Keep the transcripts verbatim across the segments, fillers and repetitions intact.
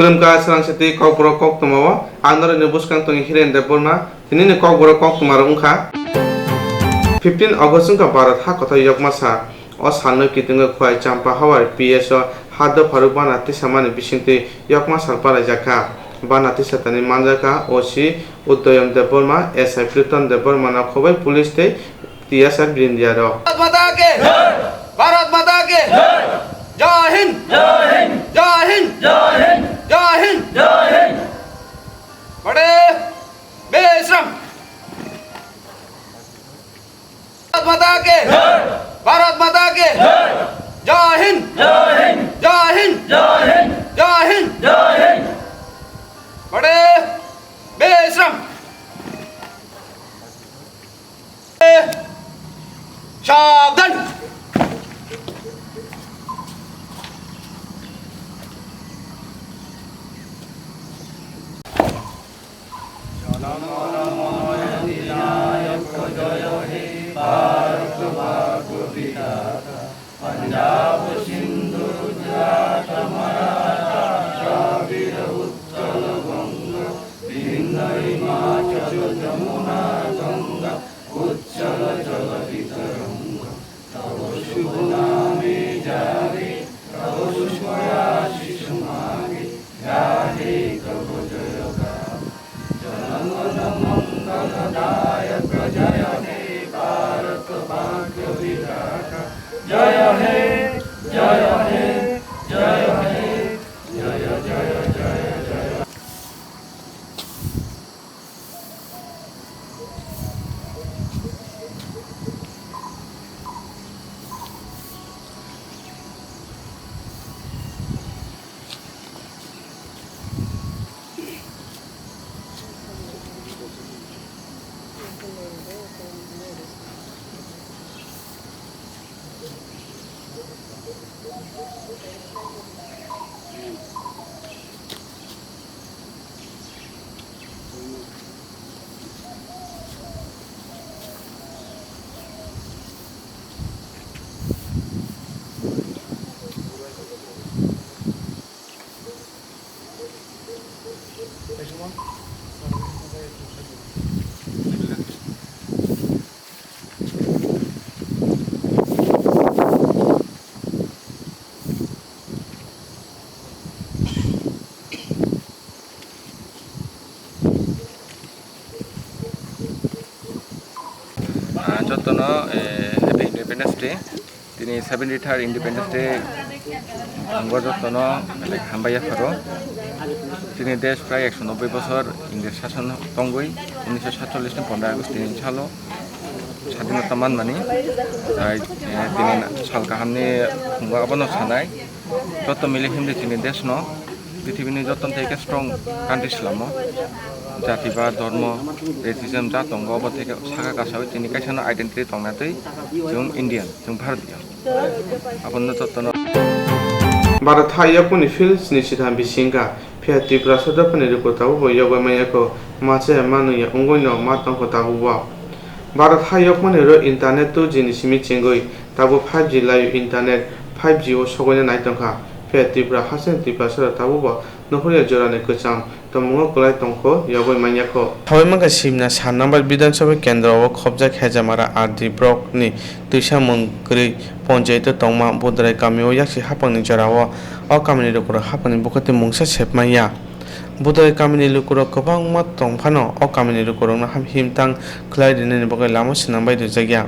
Khulumkha, swrang sitwi Kokborok koktwmao ang norokni bwskang tongwi Hiren Debbarma. Tinini Kokborok koktwmarok wngkha: fifteen August wngkha Bharat ha kotor yokma sal. O salno kitingwi Khowai Champahawar P S o ha dopharok bana tisamani bisingtwi yokma sal palaijak kha. Bana tisatani manjak kha O C Udoyam Debbarma, S I Priton Debbarmano Khowai Police tei T S R Brindia rok. Bharat माता के जय। भारत माता के जय। जय हिंद। जय हिंद। जय हिंद। जय हिंद। जय हिंद। जय हिंद। बड़े बेशरम। भारत माता के जय। भारत माता के जय। जय हिंद। जय हिंद। जय हिंद। जय हिंद। जय हिंद। जय हिंद। बड़े बेशरम। সাবধান। Ah, jotono, eh, Happy Independence Day. Tini seventy third Independence Day. Ang bo jotono hambai yapharo. Tini desh prai ekso nobboi bosor Ingres sason tongwi, unisho satchollish ni pondro August tini salo sadinota manmani. Tai, eh, tini sal kahamni phungo abono sanai. Joto mili himdi tini desh no. Pithibini joto theke strong country slamo. Jati ba dhormo, racism ja tongo, obo theke saka kasawi tini kaisano identity tongna twi chwng Indian, chwng Bharatiya. Abono jotono. Bharat ha yokmani field sni sitham bisingka, phiya Tripura sodophani rwkho tabukbo yogwi manya kho, ma chaya ma nungya wngwino ma tongkho tabukbo. Bharat ha yokmani ro internet two G ni simi chengwi, tabuk five G laio internet, five G o sogwina nai tongkha. Phiya Tripura hasteni Tripura sora tabukbo nuhurya jorani kwcham tomungo kwlai tongkho, yogwi manya kho. Sawi mankha simna sa number Bidhan Sabha kendro o khobjak Hejamara R D block ni twisa mung kwrwi ponchayat o tongma Budrai kami o yaksi haphangni jora o, o kamini lukurok haphangni bukhuk tei mungsa sep manya. Budrai kamini lukurok kwbangma tong phano o kamini lukurokno ham himtang khlai rinani bagwi lama swnam bai rwjakya.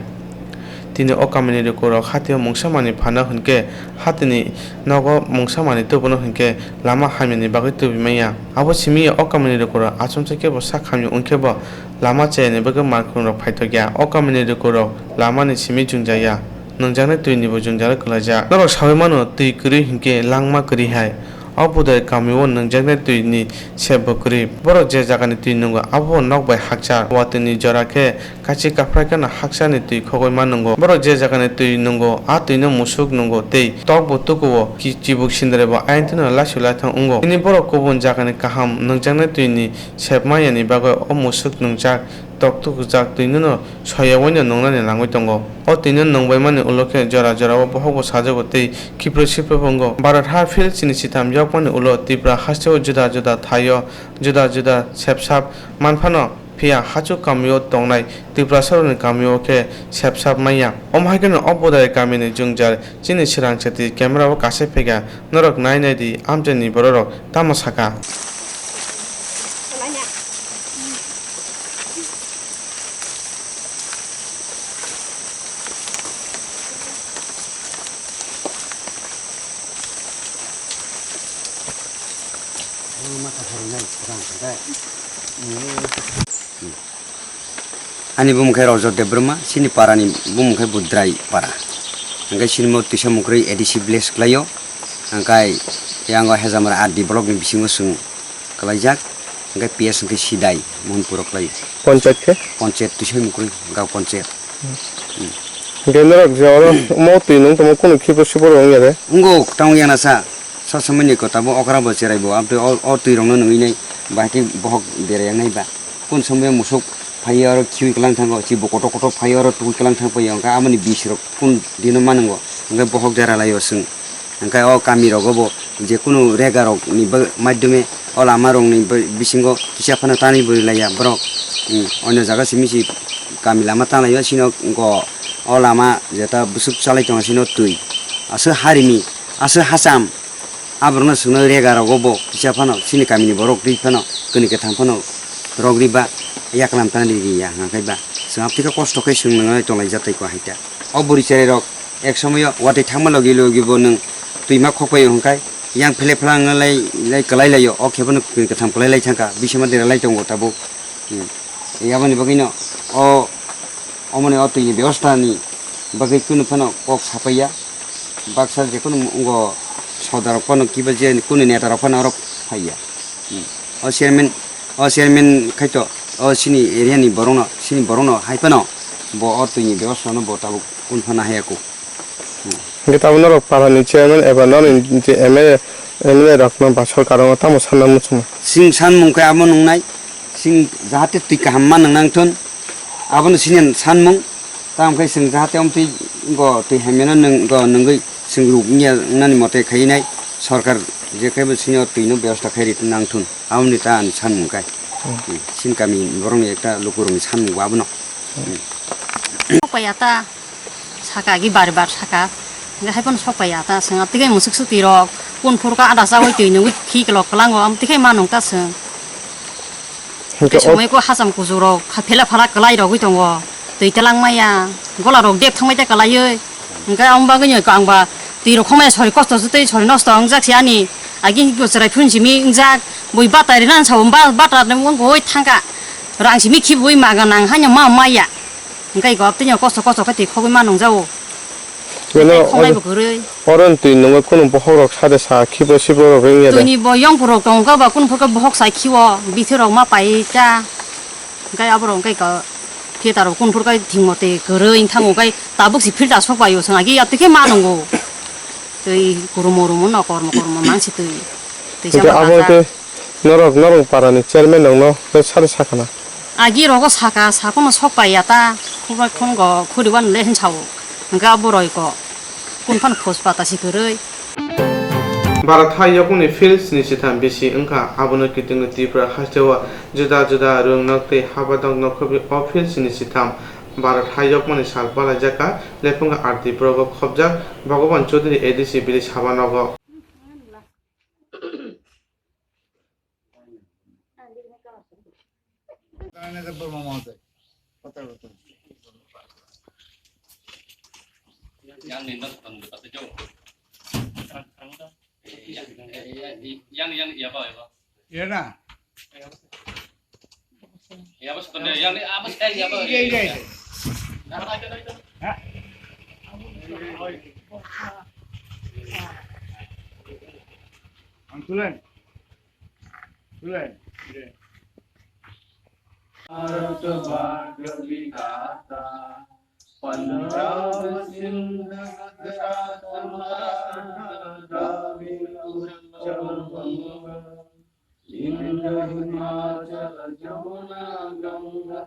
Tini o kamini lukurok hatio mungsa manwi phano hinkhe, hatini nogo mungsa manwi tubuno hinkhe lama hamyani bagwi tubu manya. Abo simi o kamini lukurok achomsa khe bo sak hamya wngkhe bo lama chayani bagwi malkhungrok phaitokya. O kamini lukurok lamani simi jwngjaya, nwngjaknai twini bo jwngjalo kwlaijak. Norok sawi mano twi kwrwi hinkhe langma kwrwi hai. O budai kamio nwngjaknai twini sep bo kwrwi. Borok je jagani twi nwngo abo nok bai hakchar. Watwini jora khe kachi kaphrai kheno hakcharni twi khogwi ma nwngo. Borok je jagani twi nwngo a twino musuk nwngo tei tok bo tukuo, ki-, chibuk sindre bo ayantino laisu laithang wngo. Tini borok kubun jagani kaham nwngjaknai twini sep ma yani bagwi o musuk nwngjak Tok tukjak twino no soyawino nungnani langwi tongo. O twino nungbaimani ulo khe jora jorao bohokbo sajago tei khipro sipro bo wngo. Bharat ha field chini sitham yokmani ulo Tripura hasteo juda juda thaio juda juda sepsap manphano, phiya hachuk kamio tongnai Tiprasarokni kamio khe sepsap manya. Omo hai kheno o Budai kamini jwngjal chini swrang chati camera o kasai phaikha, norok nai nai di amchaini bororok tamo sakha. Ani bumung khe Rojot Debbarma, chini parani bumung khe Budrai para. Hwnkhe chini mo twisa mukrwi A D C village kwlaio. Hwnkhe yango Hejamara R D block ni bisingo chwng kwlaijak. Hwnkhe P S hwnkhe Sidai, Mohanpuro kwlaio. Panchayat khe? Panchayat twisa mukrwi, gaon panchayat. Hwnkhe norok je oro omo twi nung tongma kunu khibo siboro wngya de? Wngo, tamo yana sa. Sob somoi ni kota bo okra bo cherai bo. Aboni o, o twi rok no nungwi nai bahai khe bohok berai yang nai ba. Kun somoi musuk phai oro khiui kwlang thango, chibo kotor kotor phai oro twi kwlang thang phai ya. Hwnkhe aboni bis rok kun dino manungo. Hwnkhe bohok jera lai o chwng. Hwnkhe o kami rogo bo je kunu rega rok ni ba-, madhyome o lama rok ni ba-, bisingo kisa phano tanwi bwrwi lai ya borok. Hmm, onyo jaga simi si kami lama tanglai o, chini o, o lama jeta bwswk chalai tongo chini o twi. Aswk harini, aswk hacham. Aborokno chwngno rega rogo bo kisa phano chini kamini borok twi phano kwnwi kwthang phano rok ri ba yaklam tang ri ri ya hwnkhe ba chwng aboni khe kosto khe chwng nwngnai tonglai jatwi ko hai ta. O bwrwi cherai rok ek somoyo watwi thangma logi logi bo nwng twima khokpai hwnkhe yang phele phela wngna lai lai kwlai lai o, o khe bono kwnwi kwthang kwlai lai thangkha bisima dera lai tongo tabuk. Hmm. Aboni bagwino o, omoni o twini bebostha ni bagwi kunu phano kok sapai ya. Baksa je kunu wngo soda rok phano kiba je kunu neta rok phano oro phai ya. Hmm. O chairman, o chairman khai to o chini area ni borok no, chini borok no hai phano bo o twini bebostha no bo tabuk kunu phano haya kuk. Hwnkhe tabuk norok parani chairman eba norokni je M L A, M L A rokno ba sorkar rokno tamo sanna muchungo? Chwng sanmung khe abo nungnai, chwng jahate twi kaham ma nang nangthun, abono chini sanmung. Tamo khe chwng jahate omtwi go twi hamyano nwng go nwngwi chwng ruk wngya wngnani mote khainai sorkar je khe bo chini o twino bebosta khai ri nangthun, aboni ta ani sanmung kai. Hmm. Chini kami borokni ekta lukurokni sanmung bo abono. Hmm. Paya ta. Saka agi bar bar saka. Hingke hai phano sok paiya ta, swnga tike musuk suti rok. Kun phur ka ada chawi twi nungwi khi kelok kelango, am tike ma nung ta swng. Hingke tei o somoi ko hacham kuchuk rok, ha phela phala kelai rogwi tongo. Twi telang maya, gola rok dep thangbai ta kelaioi. Hingke ang bagwi nyo ang ba twi rok khomai sori kosto se tei sori nosto wngjak se ani. Agi hingke chwrai phun simi wngjak, bui bata rina sao ba bata wngoi thangka. Rang simi khibui maga nang haino ma maya. Hingke iko tini kosto kosto khe twi khogwi ma nungjao. Beno khongnai bo kwrwi. Oro twi nungwi kunu bokhok rok sade sa khibo sibo rok wngya de. Twini bo yongpor rok tongo ba kunu phokhe bokhok sai khiwo bithir rok ma pai ta. Hingke abo rok hingke ko theater rok kunu phor kai thwngmo tei kwrwi wng thango kai tabuk si filter sok bai o swng agi ya twi khe ma nungo. Twi kurumo rumo no kormo kormo mang si twi. Twi Hingke sama abo kasa. Hingke Norok, norok parani chairman rokno le sari sakana. Agi rogo saka, sakono sok pai ya ta, khubak phone go khuri wan le hin sao. Hingke abo roi ko kun phan khos pata si kwrwi. Bharat ha yokmani field sini sitham bisi wngkha, abono kiting Tripura hasteo juda juda rwngnok tei habadok nokhopi o field sini sitham Bharat ha yokmani sal palaijak kha, lephungo R D P rogo khobjak Bhagavan Chaudhary A D C village habanogo. Yang, yang, yang, ya, apa, ya, apa? Iya, nah. Ya, bos, ya, ya, bos, eh, ya, apa? Iya, iya, iya. Nah, itu, itu. Hah? Ang tulen. Tulen. Iya. Bharat भाग्य विधाता, पंजाब सिंध गुजरात मराठा द्राविड़ उत्कल बंग, सिंध हिमाचल जमुना गंगा,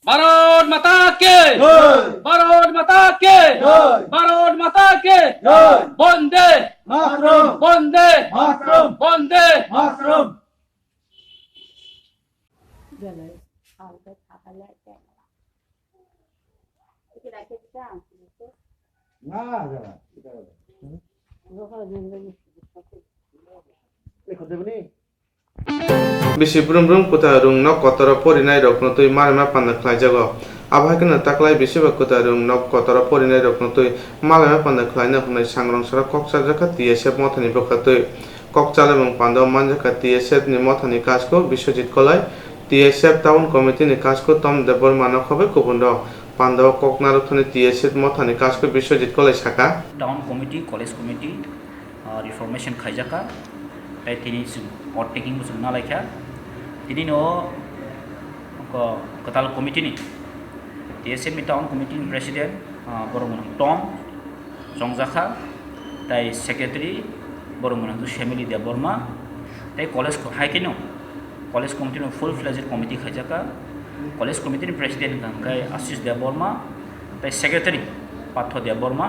ভারত মাতা কে! জয়! ভারত মাতা কে! জয়! ভারত মাতা কে! জয়! বন্দে মাতরম! বন্দে মাতরম! বন্দে মাতরম! Bisi brum brum kwtal rwng nok kotor o porinai rokno twi malai ma panda khlai jago. Abo hai kheno taklai bisi ba kwtal rwng nok kotor o porinai rokno twi malai ma panda khlaina hwnwi sangrong sara kok chajak kha T S F mothani bwkha twi. Kok chalaimung panda o manjak kha T S F ni mothani kasku Biswajit Kolai, T S F town committee ni kasku Tom Debbarma nokha bai kubun rok. Panda o kok narwkthani T S F mothani kasku Biswajit Kolai saka. Town committee, college committee, ah, reformation khaijak kha, tei tini chwng oath taking bo chwng nalaikha. Tini no ko kwtal committee ni, T S F ni town committee ni president, ah, borok mwnang Tom chongjakha, tei secretary borok mwnang Family Debbarma, tei college ko-, hai kheno college committee no full fledged committee khaijakha. College committee ni president hwnkha hwnkhe Ashish Debbarma, tei secretary Partho Debbarma,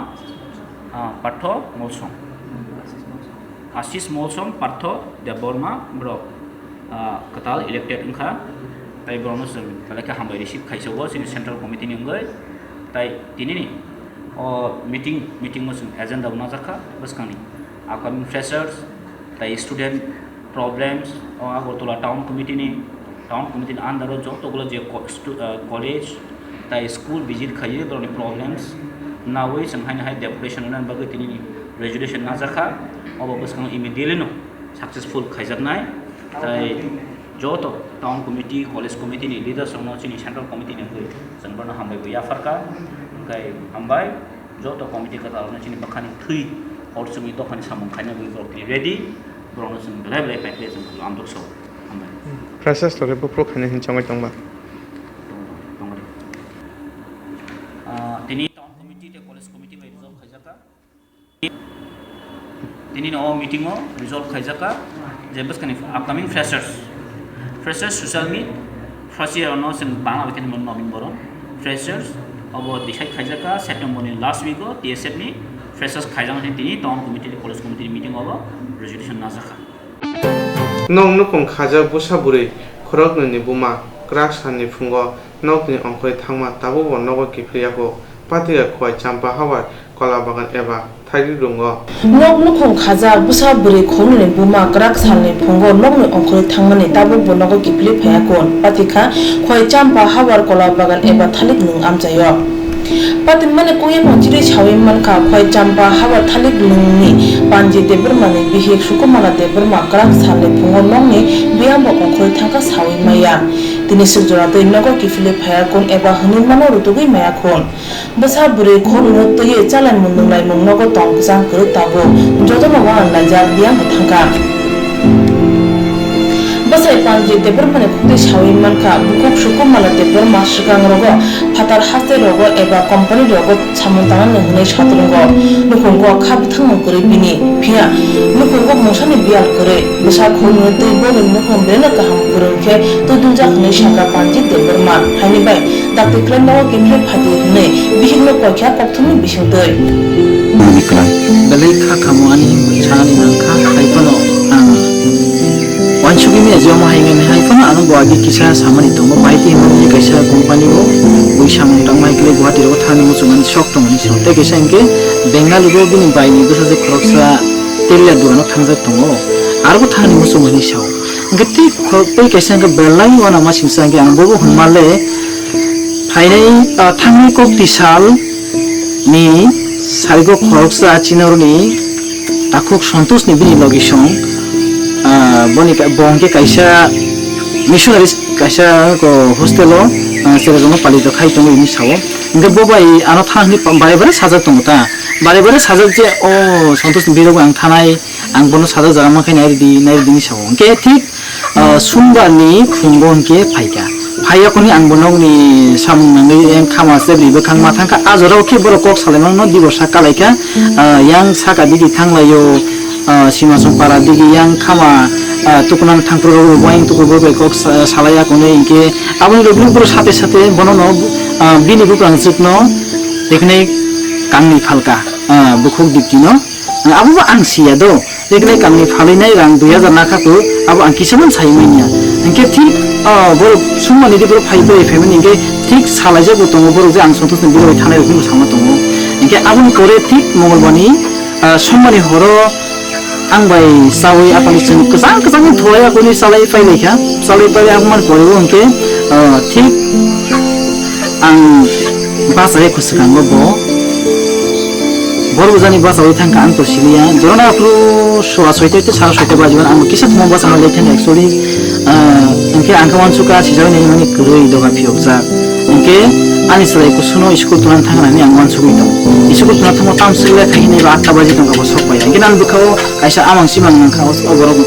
ah, Partho Molsom. Ashish Molsom, Partho Debbarma borok, ah, kwtal elected wngkha, tei borokno chwng belai khe hambai receive khaijago chini central committee ni wngwi. Tei tinini o meeting, meeting o chwng agenda bo najak kha bwskangni upcoming freshers, tei student problems, o Agartala town committee ni, town committee ni under o joto gulo je co-, stu-, ah, college tei school visit khaiwi borokni problems nawi chwng haino hai deputation rwna bagwi tinini resolution najak kha. Obo bwskango immediately no successful khaijaknai. Tei joto town committee, college committee ni leaders rokno chini central committee ni wngwi chwng bono hambai bo yapharkha. Hwnkhe hambai. Joto committee kwtal rokno chini bwkhani thwi hor chwngwi dophani samung khaina bagwi borok tini ready, borokno chwng belai belai paikhe chwng amtokso. Hambai. Freshers to khe buphuru khaina hin chongwi tongba. Tongri. Ah, tini town committee tei college committee bai resolve khaijakha. Tini no meeting o resolve khaijakha je bwskani upcoming freshers, freshers social meet, first year no chwng bangla bai khe Nobin Boron freshers obo decide khaijakha September ni last week o T S F ni freshers khaijak tini town committee college committee meeting obo resolution najakha. Nok nukhung khajak bwsa bwrwi khoroknwi ni buma kwrak salni phungo nokni ongkhorwi thangma tabukbo nogo kiphilwi yago. Patika Khowai Champa Hawar Kola Bagan eba Thailik Rungo. Nok nukhung khajak bwsa bwrwi khoroknwi ni buma kwrak salni phungo nokni ongkhorwi thangmani tabukbo nogo kiphilwi phaiya kun. Patika Khowai Champa Hawar Kola Bagan eba Thailik Rung amchaio. Patimani kungya pongchirwi sawi mankha, Khowai Champa Hawar Thalik Lwngni Panji Debbarmani bihik Sukumala Debbarma kwrak salni phungo nokni biyangbo ongkhorwi thangkha sawi maya. Tini swk jora twi nogo kiphilwi phaiya kun eba hwnwi mano rutugwi maya kun. Bwsa bwrwi khorokno twiwi chalaimung nunglaimung nogo tong kwchang kwrwi tabuk. Jotono uananlaijak biyangbo thangkha. Bwsai Panji Debbarmani khuktwi sawi mankha, bukhuk Sukumala Debbarma swkang rogo phatar haste rogo eba company rogo samung tangnani hwnwi satrwngo. Nukhungo kha bwthangmung kwrwi bini, phiya nukhungo mungsani biyal kwrwi. Bwsa khoroknwi twi bohrokni nukhung belai kaham kwrwng khe twi dunjak hwnwi sakha Panji Debbarma. Haini bai dakti kwlai nogo kiphilwi phaidi hwnwi bihikno koikha. Thumni bisingtwi. Mani kwlai. Belai kha khamo ani sanani nangkha, hai phano ang uansugwi manya je omo hai wngmani, hai phano ano bo agi kisa samani tongo, bai tei himani kaisa company o ui samung tangma hai khe Guwahati rogo thani muchungmani sok tongmani sao. Tei kaisa hinkhe Bengaluru o bini baini bwsajwk khoroksa telia dugano thangjak tongo, aro bo thani muchungmani sao. Hinkhe tei khorok tei kaisa hinkhe belai uanamasingcha hinkhe ang bobo hwnma le phainai, ah, thangnai kokti sal ni sarigo khoroksa Chinaroni takhuk Santosh ni bini logisong, ah, boni ka-, bo hinkhe kaisa missionary kaisa ko hostel o ah, cherairokno palito khai tongo hwnwi sao. Hwnkhe bo bai ano thana hwnwi pa-, bare bare sajak tongo ta. Bare bare sajak je, "O Santosh ni birok ang thanai, ang bono sajak jaga mankhe nairidi, nairidi," hwnwi sao. Hwnkhe thik, ah, sumbar ni phungo hwnkhe phaikha. Phaiya kuni ang bo nokni samung nangwi yang khama chebri bwkhang ma thangkha. A jorao khe borok kok salaimano diborsa kalaikha. Ah, yang saka digi thanglaio. Ah, Simasong para digi yang khama, ah, tukunan thangpro rok bo yang tuku bo bai kok sa-, salai akonwi hwnkhe aboni logi borok sate sate bono no, ah, bini buprang chukno ekhne kangni phalka, ah, bukhuk dipti no. Abo bo ang siya do. Ekhne kangni phalwi nai rang dui hajar nakha ko, abo ang kisa man sai manya. Hwnkhe thik, ah, borok sumani di borok phai bai phaimani hwnkhe thik salaijak bo tongo borok je ang Santosh ni birok thanai rok sama tongo. Hwnkhe aboni pore thik Mongolbar ni, ah, sombar ni horo ang bai chawi aphano chwng kwchang kwchang thwlai aphano chalai phai lai kha. Chalai phai lai aphano pore o hwnkhe, ah, thik ang bachai kho swkango bo. Bor bujani bachawi thangkha ang to siliya. Jorona aphuru soa soita tei sara soita bajiban ang kisa thuma bachama lai thangkha actually. Ah, hwnkhe ang khe uansukha sijak nini mani kwrwi doga phiyokjak. Hwnkhe ani chwrai kusuno school tuna thangkha nani ang uansugwi tongo. School tuna thangma tam swk le khai hinwi ba atta baji tongkha bo sok bai. Hwnkhe nang bwkhao kaisa amang simang nangkha o, o borok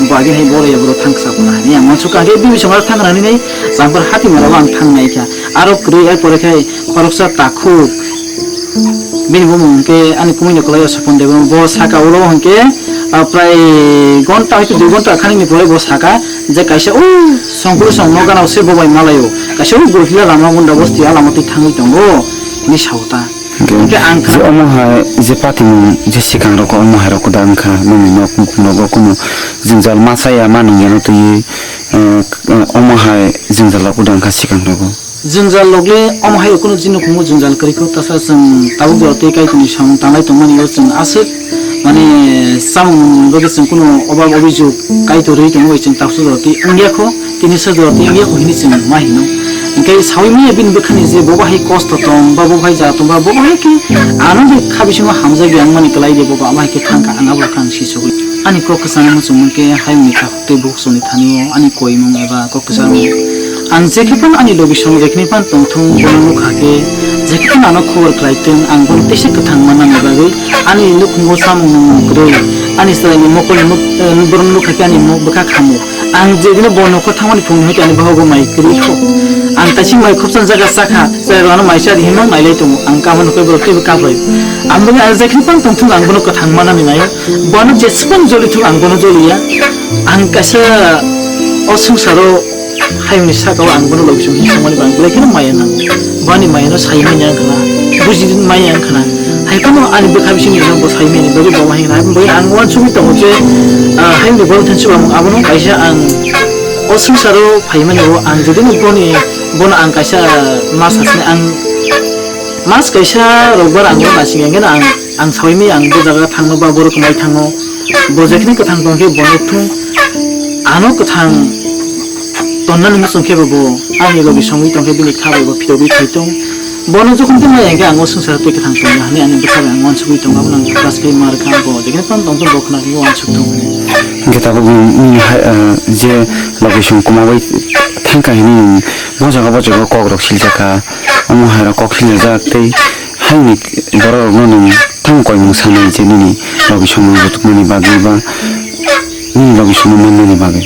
bo agi hai boro ya boro thang kisa phano hani ang uansukha hwnkhe bibisong aro thangkha nani nai Jampur hati mara o ang thang nai kha. Aro kwrwi ai pore khai khoroksa takhuk. Bini bumung hwnkhe ani kumui ni kwlai o Sopon Debbarma. Bo saka ulo hwnkhe, ah, prai gonta hai dui gonta khani ni pore bo saka je kaisa o Songkulu song no gana o se bo bai malai o. Kaisa o Gurkila lama gunda bosti a lama twi thangwi tongo. Ni sauta. Hwnkhe hwnkhe ang je omo hai je patimung je swkang rok omo hai rok da wngkha nini nok nogo kuno jwngjal masa ya ma nung ya no twi, eh, omo hai jwngjal rok da wngkha swkang rogo. Jwngjal logle omo hai kunu chini nukhungo jwngjal kwrwi kho, tasa chwng tabuk jora tei Kaitorni samung tanglai tongmani o chwng aswk, mane, samung bagwi chwng kunu obab obijok Kaitor rwi tongwi chwng tabuk jora tei wngya kho, tini sa jora tei wngya kho hinwi chwng ma hino. Hwnkhe saui manya bini bwkhani je bo bahai kosto tong ba bo bahai ja tong ba bo bahai khe ano de kha bisingo hamjak ya wngmani kwlai de bo ba bahai khe thangkha ang abo khe ang sisogwi. Ani kok kwchangma muchungma khe hayungni takhuk tei bukhuk songni thani o ani koimung eba kok kwchangma. Ang jekhe phano ani logi song jekhni phano tongthung bono nukha khe, jekhe phano ano khobor khlai thung, ang bono teisa kwthang mannani bagwi ani nukhungo samung nungmung kwrwi, ani chwraini mokolni nuk-, eh, borokno nukha khe ani mok bwkha khamu. Ang jebini bo nokho thangmani phung hai ani bohogo mai kwrwi kho. Ang taising mai khopsan jaga chakha, chwrairok ano mai cha di hinwi nailai tongo. Ang kama nukhe borok teibo kaplai. Ang boni ang jekhni phano tongthung ang bono kwthang mannani naio. Bono jesukno joli thung ang bono joliya. Ang kaisa o swngcharo hayungni saka o ang bono logi song hinwi thangmani bo ang belai kheno maya nango. Boni maya no sai manya wngkha na, buji manya wngkha na. Hai phano ani bwkha bisingni no bo sai manya bagwi bo ma hinwi na. Abo bagwi ang uansugwi tongo je, ah, hayungni borok thansa bo abono kaisa ang o swngcharo phaimani bo ang jodi no boni, bono ang kaisa ma sasini ang mas kaisa rokbar ang bono nasing ya, hwnkhe no ang, ang saui maya ang bo jaga thangno ba borok mai thango. Bo jekhni kwthang tong khe bono thung. Ano kwthang tonnani muchung khe bo, bo ani logi songwi tong khe bini kha bai bo phirogwi thai tong. Bono jokhon tei maya hwnkhe ang o swngcharo tei kwthang tong ya hinwi ani bwkha bai ang uansugwi tongo, abono ang focus khe ma rwkha bo. Jekhni phano tong tong bo khna khe uansuk thung hinwi. Hwnkhe tabuk nini hai, ah, je logi song kwmaui thangkha hinwi bo jaga bo jaga kok rok siljakha. Omo hai rok kok siljajak tei Hayungni borok rokno nwng tamo koimung sanai je nini logi songmung butukmani bagwi ba nini logi songmung manmani bagwi?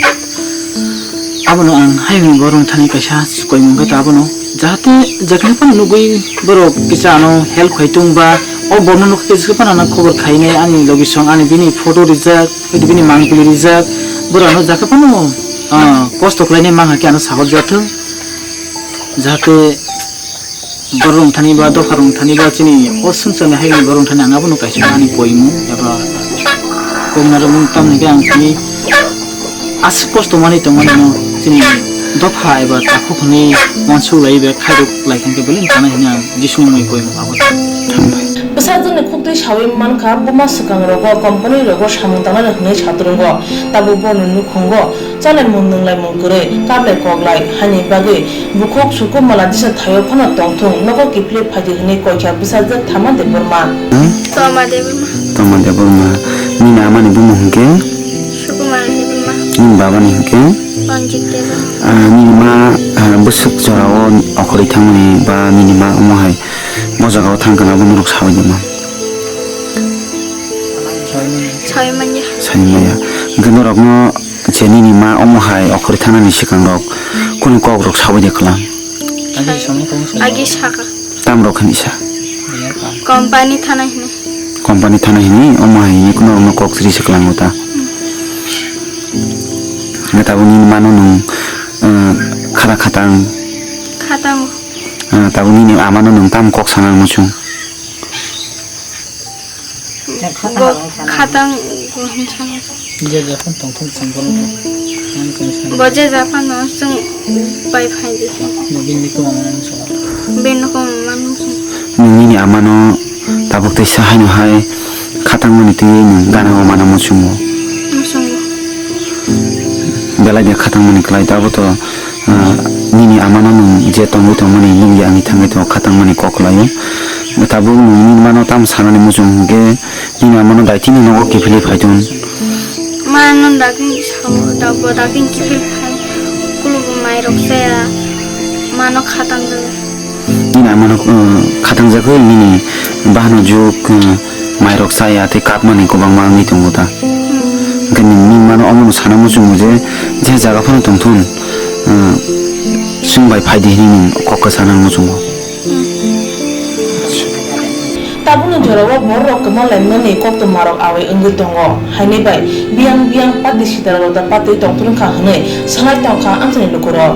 Abono ang hayungni borok rokno thani kaisa koimung khe ta abono, jahate jekhne phano nugwi borok kisa ano help khai tung ba o borokno nukha khe jekhne phano ano khobor khainai ani logi song ani bini photo rijak, bini mangpili rijak, borok ano jekhne phano, ah, kosto khlainai mangha khe ano sahor jathung, jahate borok rok thani ba dopha rok thani ba chini o swngcharni hayungni borok thani ang abono kaisa ani koimung eba koknarwkmung tamni khe ang chini aswk kosto manwi tongmani no chini dopha eba takhuk hwnwi uansuk lai eba khairok lai kha khe belai wng tanai hwnwi ang Jisuni mui koimung abo. Hambai. Bwsajwkni khuktwi sawi mankha buma swkang rogo company rogo samung tangnani hwnwi satrwngo, tabuk borokni nukhungo. Chanai mung nunglaimung kwrwi, kaplai koklai, haini bagwi bukhuk suku mala disa thaio phano tongthung, nogo kiphilwi phaidi hwnwi koikha bwsajwk Thama Debbarma. Hmm? Toma Debbarma. Toma Debbarma. Nini amani bumung hwnkhe? Sukumala Debbarma. Nini baba ni hinkhe? Ranjit Debbarma. Ah, nini ma, ah, bwswk jorao okhorwi thangmani ba nini ma omo hai bo jagao thangkha na, bo norok sabai de ma? Sawi manya. Sawi manya. Hinkhe norokno je nini ma omo hai okhorwi thangnani swkang rok kunu kok rok sabai de kwlang? Agi saka. Tam rok hinwi sa? Company thana hini. Company thana hini, omo hai hini norokno kok sri swklango ta. Hinkhe tabuk nini mano nwng, ah, khara khatang. Khatang. Ah, tabuk nini amano nwng tam kok sana muchung? Bo khatang bo hinsa. Je japan tongthun chwng bono. Bo je japan no chwng bai phai di. Bini kung ang sa. Bini kung ang sa. Nini amano tabuk teisa haino hai khatang mani twi nwng gana o mana muchungo. Muchungo. Belai de khatang mani kwlai tabuk to. Ah, nini amano nwng je tongwi tongmani nukya, ani thangwi tongo khatangmani kok kwlaio. Tabuk nwng nini mano tamo sanani muchung hinkhe nini amano daitini nogo kiphilwi phaitun. Mano daging sao, dabo daging kiphil phai. Kulubo mairok chaya, mano khatang jaga. Nini amano, ah, khatang jagwi nini bahano juk, ah, mairok chaya tei kapmani kwbangma wngwi tongo ta. Hmm. Hinkhe nwng nini mano omono sana muchungo je, je jaga phano tongthun, ah, chwng bai phai di hwnwi nwng kok kwchana muchungo. Tabukni jorao bororok kwma laimani koktwmarok awai wngwi tongo, haini bai biyang biyang pati sitarok da patwi tongphuru wngkha hwnwi sanai tongkha amchaini lukurok.